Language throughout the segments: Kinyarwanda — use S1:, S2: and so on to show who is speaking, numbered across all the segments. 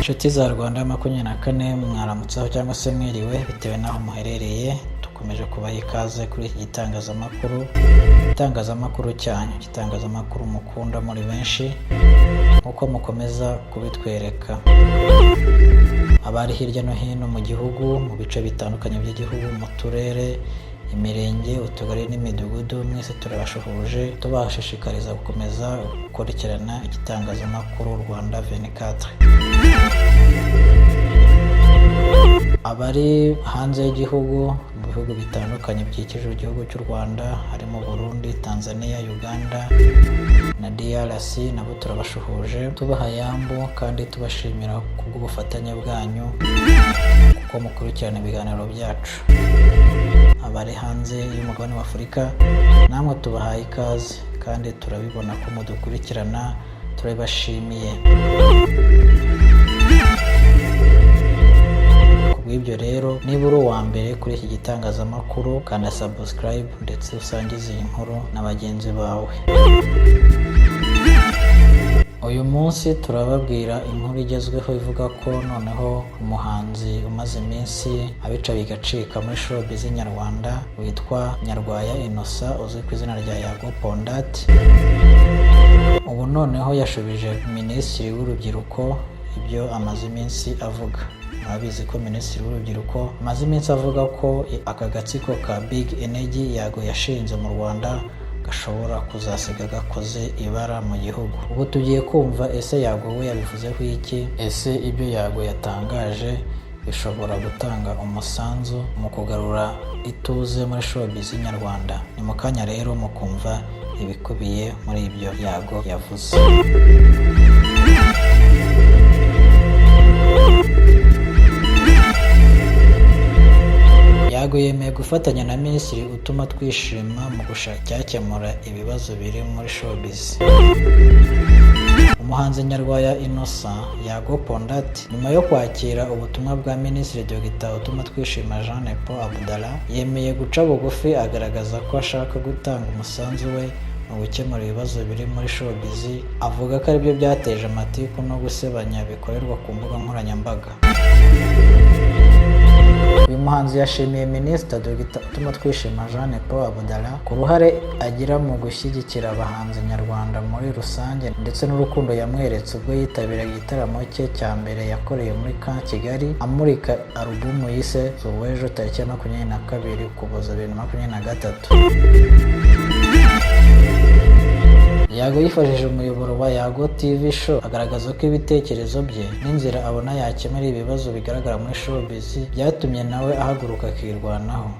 S1: Inshuti za Rwanda 24, mwaramutseho cyangwa se mwiriwe bitewe n'aho muherereye. Dukomeje kubaha ikaze kuri iki gitangazamakuru, igitangazamakuru cyanyu, igitangazamakuru mukunda muri benshi nk'uko mukomeza kubitwereka. Abari hirya no hino mu gihugu, mu bice bitandukanye by'igihugu, mu turere, imirenge, utugari n'imidugudu, mwese turabashuhuje, tubashishikariza gukomeza gukurikirana igitangazamakuru Rwanda 24. Abari hanze y'igihugu, mu bihugu bitandukanye bikikije igihugu cy'u Rwanda, harimo Burundi, Tanzania, Uganda na DRC, nabo turabashuhuje, tubaha yambu kandi tubashimira kubw'ubufatanye bwanyu kuko mukurikirana ibiganiro byacu. Abari hanze y'umugabane wa Afurika namwe tubahaye ikaze kandi turabibona ko mudukurikirana, turabibashimiye. Kubw'ibyo rero, niba uri uwa mbere kuri iki gitangazamakuru, kanda subscribe ndetse usangize iyi nkuru na bagenzi bawe. Uyu munsi turababwira inkuru igezweho ivuga ko noneho umuhanzi umaze iminsi abica bigacika muri showbiz nyarwanda witwa Nyarwaya Innocent uzwi ku izina rya Yago Pon Dat, ubu noneho yashubije Minisitiri w'Urubyiruko ibyo amaze iminsi avuga. Murabizi ko Minisitiri w'Urubyiruko amaze iminsi avuga ko aka gatsiko ka Big Energy Yago yashinze mu Rwanda gashobora kuzasiga gakoze ibara mu gihugu. Ubu tugiye kumva ese Yago we yabivuzeho iki? Ese ibyo Yago yatangaje bishobora gutanga umusanzu mu kugarura ituze muri showbiz nyarwanda? Ni mu kanya rero mukumva ibikubiye muri ibyo Yago yavuze. Yago yemeye gufatanya na Minisitiri Utumatwishima mu gushaka icyakemura ibibazo biri muri showbiz. Umuhanzi Nyarwaya Innocent Yago Pon Dat, nyuma yo kwakira ubutumwa bwa Minisitiri Dr Utumatwishima Jean Nepo Abdallah, yemeye guca bugufi agaragaza ko ashaka gutanga umusanzu we mu gukemura ibibazo biri muri showbiz, avuga ko aribyo byateje amatiku no gusebanya bikorerwa ku mbuga nkoranyambaga. Uyu muhanzi yashimiye Minisitiri Dr Utumatwishima Jean Nepo Abdallah ku ruhare agira mu gushyigikira abahanzi nyarwanda muri rusange ndetse n'urukundo yamweretse ubwo yitabiraga igitaramo cye cya mbere yakoreye muri Camp Kigali amurika alubumu yise Zuwejo tariki ya 22 Ukuboza 2023. Yago yifashishije umuyoboro wa Yago TV Show agaragaza ko ibitekerezo bye n'inzira abona yakemura ibibazo bigaragara muri showbiz byatumye nawe ahaguruka akirwanaho.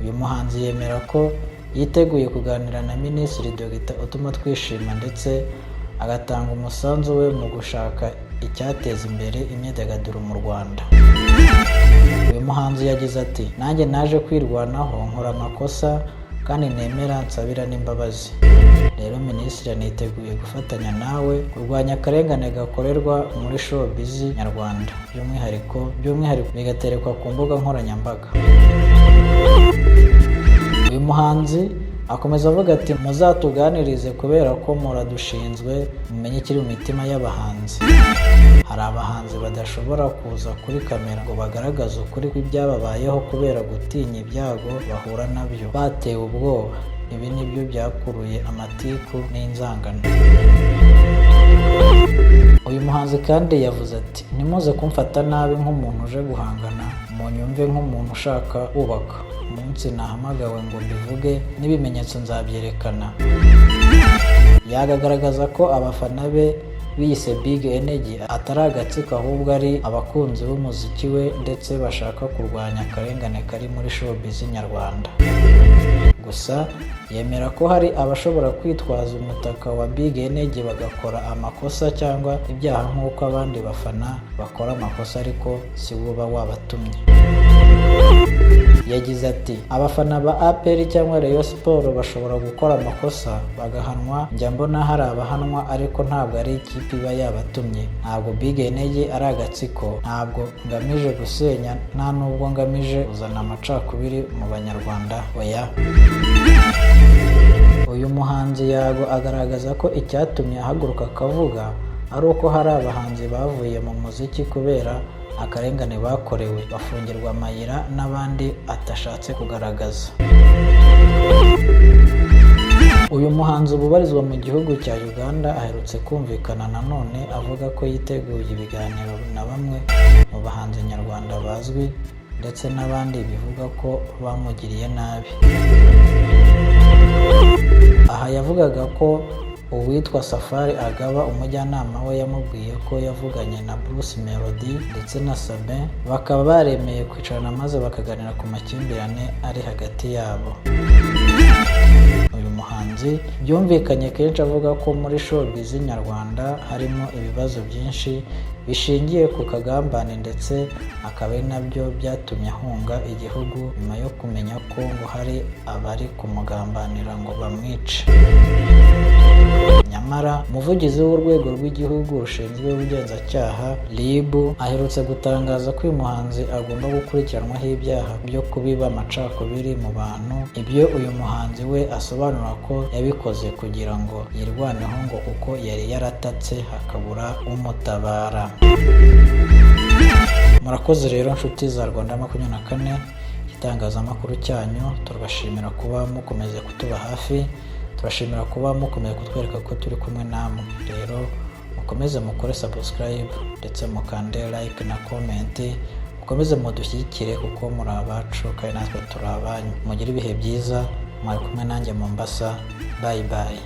S1: Uyu muhanzi yemera ko yiteguye kuganira na Minisitiri Dr Utumatwishima ndetse agatanga umusanzu we mu gushaka icyateza imbere imyidagaduro mu Rwanda. Uyu muhanzi yagize ati: "Nanjye naje kwirwanaho, nkora amakosa kandi nemera nsabira n'imbabazi. Rero Minisitiri, niteguye gufatanya nawe kurwanya akarengane gakorerwa muri showbiz nyarwanda, by'umwihariko bigaterekwa ku mbuga nkoranyambaga." Uyu muhanzi akomeza avuga ati: "Muzatuganirize kubera ko muradushinzwe, mumenye ikiri mu mitima y'abahanzi. Hari abahanzi badashobora kuza kuri kamera ngo bagaragaze ukuri kw'ibyababayeho kubera gutinya ibyago bahura nabyo, batewe ubwoba. Ibi nibyo byakuruye amatiku n'inzangano." Uyu muhanzi kandi yavuze ati: "Ntimuze kumfata nabi nk'umuntu uje guhangana, munyumve nk'umuntu ushaka kubaka. Umunsi nahamagawe ngo mbivuge n'ibimenyetso nzabyerekana." Yagagaragaza ko abafana be biyise Big Energy atari agatsiko, ahubwo ari abakunzi b'umuziki we ndetse bashaka kurwanya akarengane kari muri showbiz nyarwanda. Gusa yemera ko hari abashobora kwitwaza umutaka wa Big Energy bagakora amakosa cyangwa ibyaha nk'uko abandi bafana bakora amakosa, ariko si bo uba wabatumye. Yagize ati: "Abafana ba APR cyangwa Rayon Sports bashobora gukora amakosa bagahanwa, njya mbona hari abahanwa, ariko ntabwo ari ikipe iba yabatumye. Ntabwo Big Energy ari agatsiko, ntabwo ngamije gusenya, nta nubwo ngamije kuzana amacakubiri mu Banyarwanda, oya." Uyu muhanzi Yago agaragaza ko icyatumye ahaguruka akavuga ari uko hari abahanzi bavuye mu muziki kubera akarengane bakorewe, bafungirwa amayira n'abandi atashatse kugaragaza. Uyu muhanzi ubu ubarizwa mu gihugu cya Uganda aherutse kumvikana nanone avuga ko yiteguye ibiganiro na bamwe mu bahanzi nyarwanda bazwi ndetse n'abandi bivuga ko bamugiriye nabi. Aha yavugaga ko uwitwa Safari Agaba, umujyanama we, yamubwiye ko yavuganye na Bruce Melody ndetse na Sabin, bakaba baremeye kwicarana maze bakaganira ku makimbirane ari hagati yabo. Uyu muhanzi byumvikanye kenshi avuga ko muri showbiz nyarwanda harimo ibibazo byinshi bishingiye ku kagambane, ndetse akaba ari nabyo byatumye ahunga igihugu nyuma yo kumenya ko ngo hari abari kumugambanira ngo bamwice. Nyamara umuvugizi w'Urwego rw'Igihugu rushinzwe Ubugenzacyaha, RIB, aherutse gutangaza ko uyu muhanzi agomba gukurikiranwaho ibyaha byo kubiba amacakubiri mu bantu, ibyo uyu muhanzi we asobanura ko yabikoze kugira ngo yirwaneho, ngo kuko yari yaratatse hakabura umutabara. Murakoze rero nshuti za Rwanda 24, igitangazamakuru cyanyu. Turabashimira kuba mukomeze kutuba hafi, turashimira kuba mukomeye kutwereka ko turi kumwe namwe. Rero mukomeze mukore subscribe ndetse mukande like na comment, mukomeze mudushyigikire kuko muri abacu kandi natwe turi abanyu. Mugire ibihe byiza. Mwari kumwe nanjye Mombasa. Bye bye.